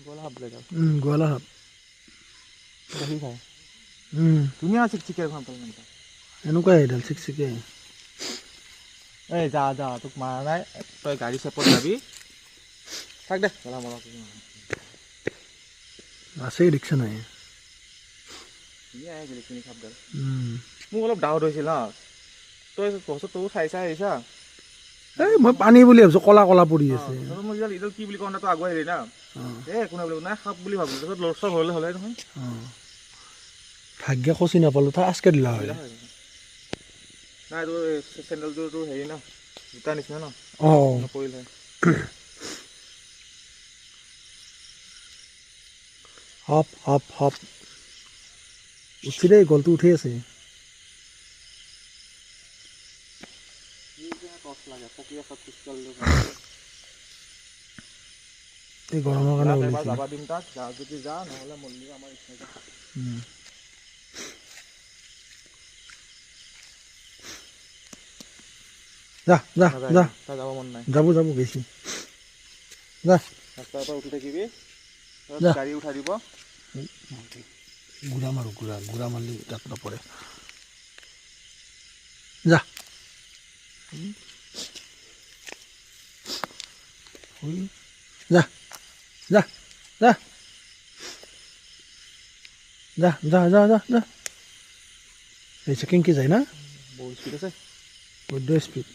গোৱালা সাপ বোলে। গোৱালা সাপ গাখীৰ খায়। ধুনীয়া চিকচিকীয়া সাপডাল। এনেকুৱাই এইডাল চিকচিকীয়া। এই যা যা, তোক মাৰা নাই, তই গাড়ী চেপত যাবি, থাক দে। আছেই, দেখিছে নাই? সাপডাল মোক অলপ ডাউট হৈছিল। হা, তই গছত তয়ো চাই চাই আহিছা। এই মই পানী বুলি ভাবিছো, কলা কলা পৰি আছে। মই এইডাল কি বুলি কওঁ, তই আগুৱাই আহিলি না, এই একো নাই বুলি নাই সাপ বুলি ভাবিলো, তাৰপিছত লৰচৰ হ'লে হ'লে নহয়। ভাগ্য খচি নাপালো, তাই আজকে দিলা হয়। নাই, তোৰ চেণ্ডেলযোৰ তোৰ হেৰি ন, জোতা নিচিনা ন। অঁ, নপৰিলে। হপ হপ হপ উঠি দেই, গলটো উঠি আছে। এই গৰমৰ কাৰণে ওলাইছে। যাবা দিম তাক, যা যদি যা, নহ'লে মল্লি আমাৰ। যা যা যা, যাব মন নাই। যাব যাব, বেছি যা। ৰাস্তাৰ পৰা উঠি থাকিবি, গাড়ী উঠাই দিব। গুড়া মাৰো, গুড়া গুড়া মাৰিলে তাত নপৰে। যা যা যা যা যা যা যা যা যা। এই কেংকে যায় না, বহুত স্পীড আছে, বৈদ্য স্পীড।